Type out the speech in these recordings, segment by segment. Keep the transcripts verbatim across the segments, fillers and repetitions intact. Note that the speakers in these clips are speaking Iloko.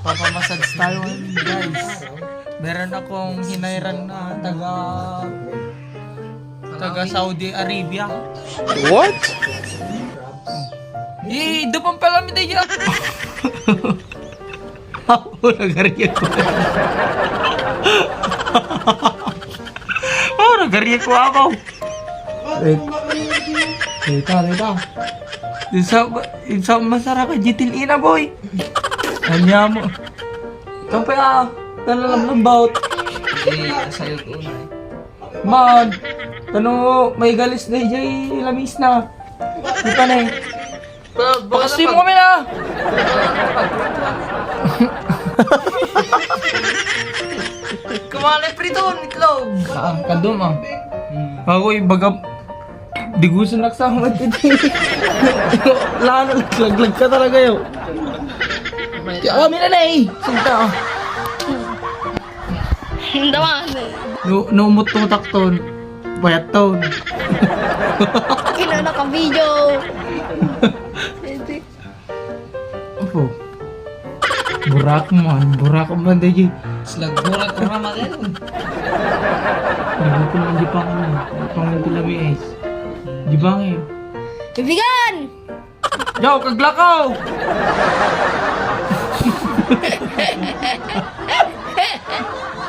Papamassage tayo ngayon, guys. Meron akong hinayran na taga, taga Saudi Arabia. What? Eh, dupang pala mi tayo. Ako, nagariyak ko. Oh, nagariyak ko ako. Wait. Kita, kita. Isa, isa masarap ka, Jitil Ina, boy. Anya mo. Kape, ah. Talalamlambaw. Eh, asayo ko na eh. Man, ano, may galis na jay lamis na. Kita na eh. Pakastim mo kami na! Kumali priton, itlog! Ah, kadum ah. Hmm. Ako, ibaga, di gusto nagsama dito. Lalo, naglaglag ka talaga yun. Kaya kami na na eh. Sinta ah. Daman eh. No, no, umuttutak ton. Payat ton. Kina naka-video. Hindi. Apo. Burak man, burak man, digi. Slag burak ko naman eh. Hindi ko man di pa kami. Pangin ko lang eh. Di ba ngayon? Ibigan! Yo, kaglakaw!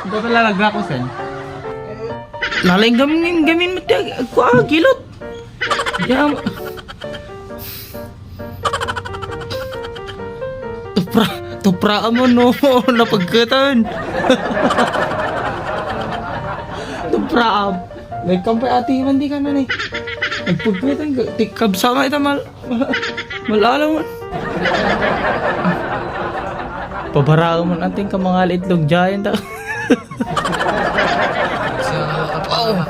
Ito pala naglako, sen. Lalay gamin, gamin mo tiya, agkwa, gilot. Diyan. Tupra, tupra mo, no? Napagkatan. Tupra, am. May kampay ati man di ka na, eh. Nagpagkatan, tikab sama ita mal. Malalaw man. Pabaraw man ating ka mga itlog giant, ah. Sa Oh.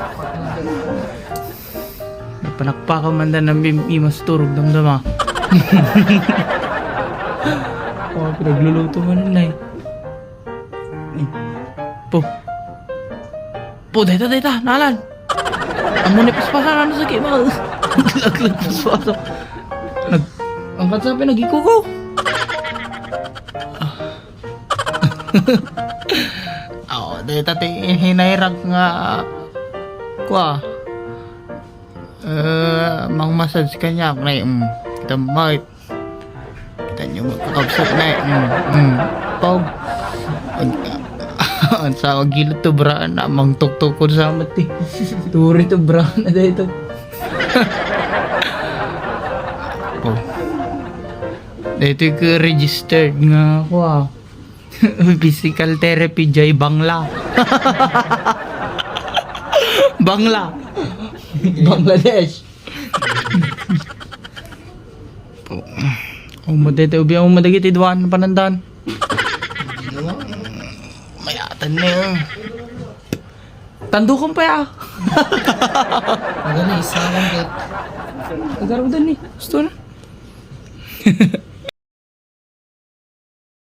Panakpakan man dan ang im-, imas turog damdama. Oh, pinagluluto man na eh. Po. Po, deta, deta, nalan. Amo ni paspasan, ano sa kima? Laglag paspasan. Nag-, ang katsapi, nagikuko. Oh, deta ti hinayrak nga, kua. Eh, mang massage kanya, kaya, mm, kita mo, Kita niyo, mga kakabsat na eh. Mm, mm. Pog. Ang, ang sa gilid to, bra, na mang tuktukon sa mati. Turi to, bra, na dito. Oh. Dito yung registered nga ako, ah. Physical therapy, Jay Bangla. Bangla. Bangladesh. Oh, madete, ubi ang madagit, idwan, panandan. Mayatan na yun. Tandukon pa ya. Agad na, isa lang, bet. Agarudan ni. Gusto na.